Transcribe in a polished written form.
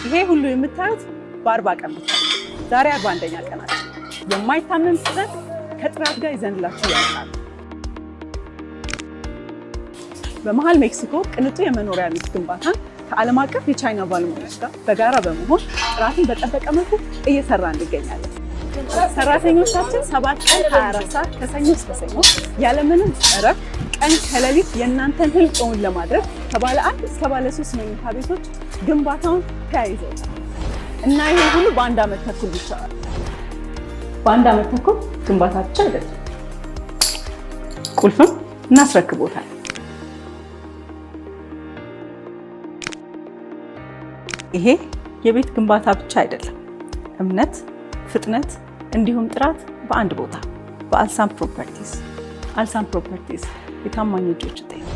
ይሄ ሁሉ የምታዩት በ40 ቀን ብቻ። ዛሬ 41ኛ ቀናችን። የማይታመን ፍጥነት ከጥራት ጋር ይዘንላችሁ ያመጣል። በመሀል ሜክሲኮ ቅንጡ የመኖሪያ ቤት ግንባታን ከዓለም አቀፍ የቻይና ባለሙያዎች ጋር በጋራ በመሆን ጥራትን በጠበቀ መልኩ እየሰራ እንገኛለን። ሰራተኞቻችን 7 ቀን 24 ሰዓት ከሰኞ እስከ ሰኞ ያለምንም እረፍት ቀን ከሌሊት የእናንተን ህልም እውን ለማድረግ ከባለ 1 እስከ ባለ 3 መኝታ ቤቶች ግንባታውን ተያይዘውታል እና ይሄ ሁሉ በአንድ ዓመት ተኩል ብቻ። በአንድ ዓመት ተኩል ግንባታ ብቻ አይደለም፣ ቁልፍም እናስረክቦታል። ይሄ የቤት ግንባታ ብቻ አይደለም፣ እምነት፣ ፍጥነት እንዲሁም ጥራት በአንድ ቦታ በአልሳም ፕሮፐርቲስ። አልሳም ፕሮፐርቲስ፣ የታማኝ እጆች ውጤት።